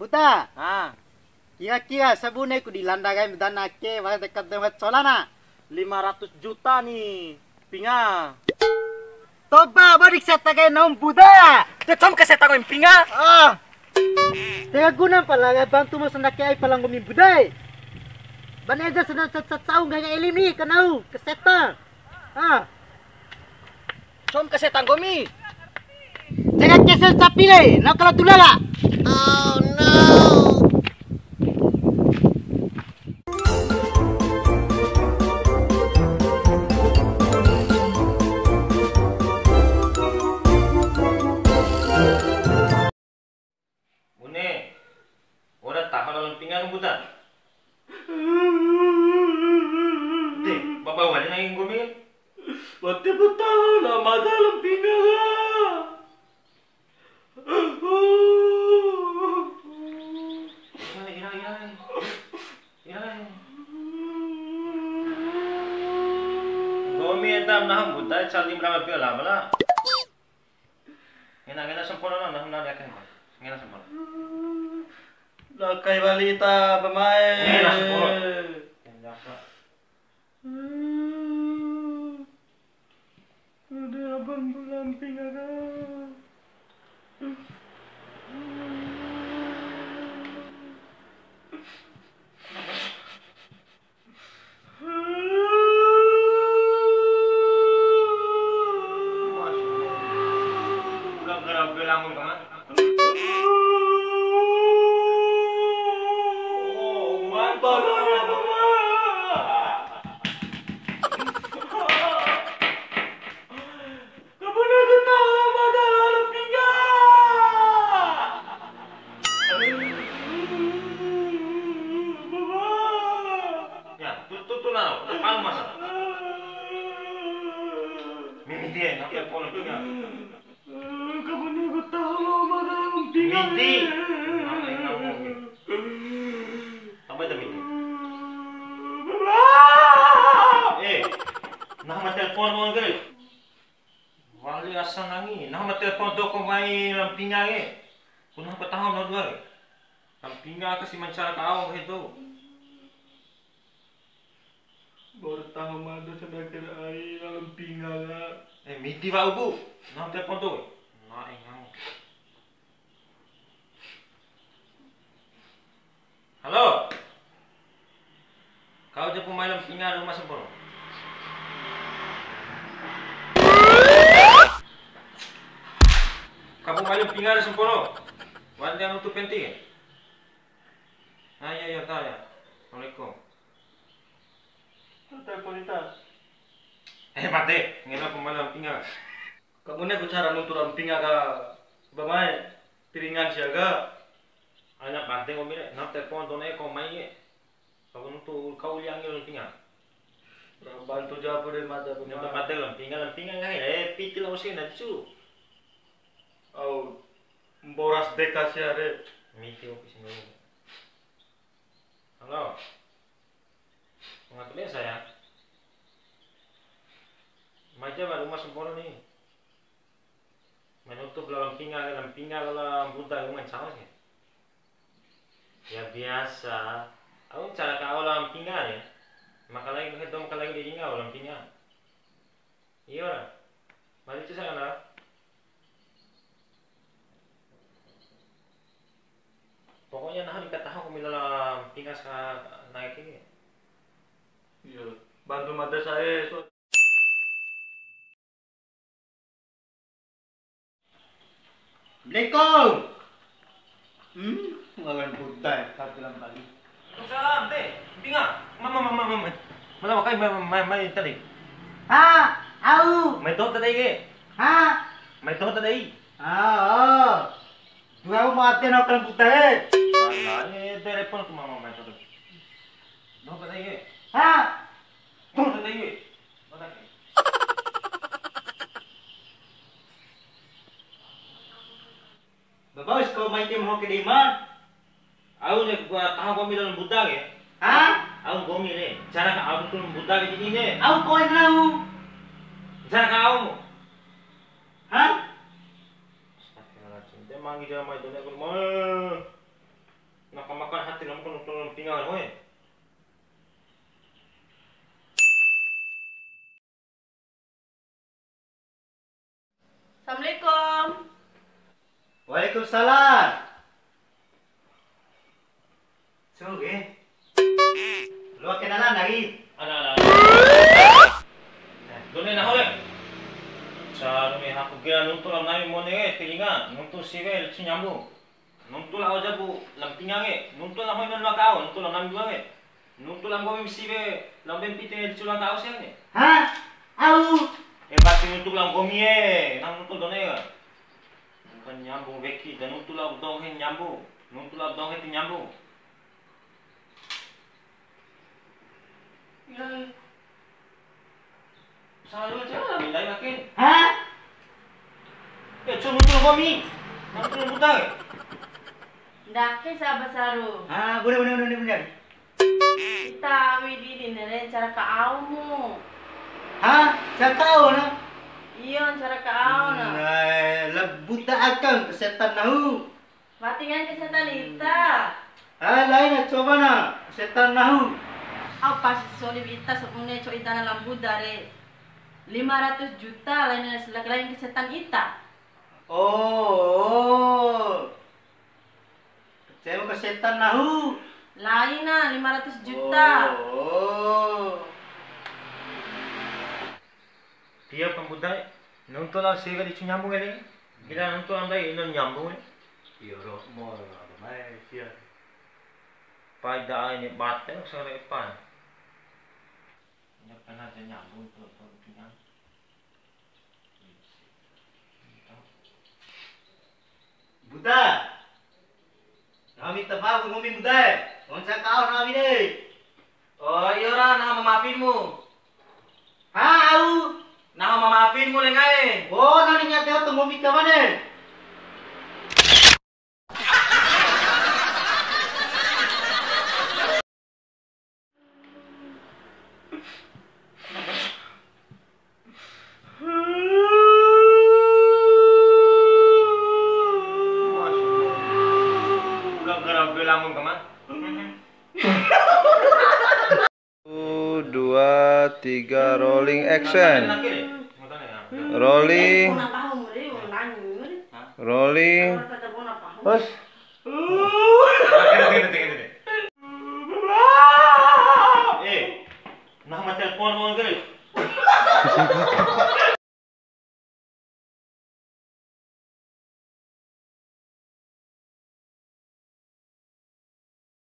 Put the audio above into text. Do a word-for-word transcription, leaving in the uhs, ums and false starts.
Uta. Ah. Kira-kira sabune ku di landa kai mudana ke, wara dekat dengan solana. Lima ratus juta ni, mpinga. Toba, bodi seta kai nahu mbuda. Te com ke seta kai mpinga. Ah. Tega guna pala bantu mo sandake ai pala nggomi mbuda e. Ban eda sena cacau nggak elimi kanau ke seta. Ah. Com ke seta nggomi. Jaga kese sapi le, nahu kala dula la. Bune, ora taho lalo mpinga ka mbuda. De, baba wali nangi nggomi. Wati pu taho na mada lalo mpinga ka. Ira, ira, ira. Ira. Nggomi eta nahu mbuda cali mrama pio lama la. Ngena, ngena samporo na, nahu na yakin. Ngena samporo. Lakai wali ta bamae. Ngena samporo. Ada abang bulan pinggara. Kabune ku taho mada lalo pingga. Ya, tu, tu, tu, na, na, palu masa. Mimiti e, na telepon pingga. Kabune ku taho mada lalo pingga. Miti. Apa itu miti? Eh, na ma telepon mon ke. Wali asa nangi, nahu ma telepon dou ko mai lalo mpinga ke. Ku nahu pa taho na dua ke. Lalo mpinga ka si mancara ka au ke tu. Baru taho mada sadakir ai lalo mpinga ka. Eh, miti wa'u bu. Nahu ma telepon dou ke. Na engang. Halo. Kau japu mai lalo mpinga Uma Semporo. Kau mai lalo mpinga Semporo. Wande anu tu penti ke? Ah, iya, iya, ta, ya. Assalamualaikum. Telepon ita. Eh, mate. Ngena pu mai lalo mpinga. Kabune ku cara nuntu lalo mpinga ka bamae, piringan sia ka. Ana bade nggomi re, na telepon dou ne'e ko mai ke. Kau nuntu kau liangi lalo mpinga. Ra bantu japu de mada bamae. Nyampe bade lalo mpinga, lalo mpinga nggahi re, piti lalo sena cu. Au, mboras deka sia re. Miti office ni. Halo. Mangatu be saya. Mai ja ba Uma Semporo ni. Mai nuntu lalo mpinga, lalo mpinga lalo mbuda uma ncao si. Ya biasa. Au ncara ka au lalo mpinga ya. Makalai ke dou makalai di ringa lalo mpinga. Iyo ra. Mari tu sana. Pokoknya nahu di kataho ku mila la mpinga sa naik ini. Iyo, bantu mada sae so. Assalamualaikum. Hmm, lawan budai, satu dalam bali. Waalaikumsalam, Te. Mpinga. Mama, mama, mama. Mana makai, mai, mai, mai, tadi. Ha, au. Mai doho tadi ke. Ha. Mai doho tadi. Ah, oh. Dua mau ate no kan buta, eh. Mana, eh, telepon ke mama, mai doho tadi. Doho tadi ke. Ha. Doho tadi ke. Mana ke? Babaus kau mai tim hoki di ma? Au ne ku taho nggomi lalo mbuda ke? Ha? Au nggomi re, cara ka au tu mbuda ke ini ne. Au koe nau. Cara ka au. Ha? Astagfirullahaladzim. Dia manggil dia mai dunia ke rumah. Suge. Loa kenalan lagi. Ada, ada, ada. Done nahu re. Caru me haku gea nuntu lao nami mone e, telinga, nuntu siwe, lucu nyambu. Nuntu lao jabu, lam tinga nge, nuntu lao hoi non lao kau, nuntu lao nami dua nge. Nuntu lao nggomi siwe, lam ben pite nge, lucu lao kau sia nge. Ha? Au? E, pasti nuntu lao nggomi e, nang nuntu done e. Bukan nyambung weki, dan nuntu lao dongeng nyambung. Nuntu lao dongeng ti nyambung. Iya. Salah dua cara, minta makin. Hah? Ya, cuma muncul komi. Muncul mutar. Ndake saba saru. Ah, boleh, boleh, boleh, boleh. Ita awi didi nere cara ka aumu. Hah? Cara ka au na? Iyo, cara ka au na. Nah, la buta akan ke setan nahu. Wati nggahi ke setan ita. Ah, laina, coba na, setan nahu. Au pasi soli ita sabune co'i dana lambuda re. Lima ratus juta laina, laina ke setan ita. Oh, oh. Kecewa ke setan nahu. Laina, lima ratus juta. Oh, oh. Tiap pambuda, nuntu lao siwe di cu nyambung ele. Gila nuntu lao ndai, ino nyambung ele. Iyo, ro, mo, ro, ro, mai, sia. Pai da ai ni bate, sore pan. Ina pernah ja nyambung, tu, tu, tu, nyambung. Buta. Kami tebak nggomi buta e. Onca kau nami de. Oh, iyo ra, naha ma mafinmu. Ha, au? Naha ma mafinmu lengae. Oh, nani ngate oto nggomi kamane. Satu, dua, tiga, rolling action. Rolling. Rolling. Terus.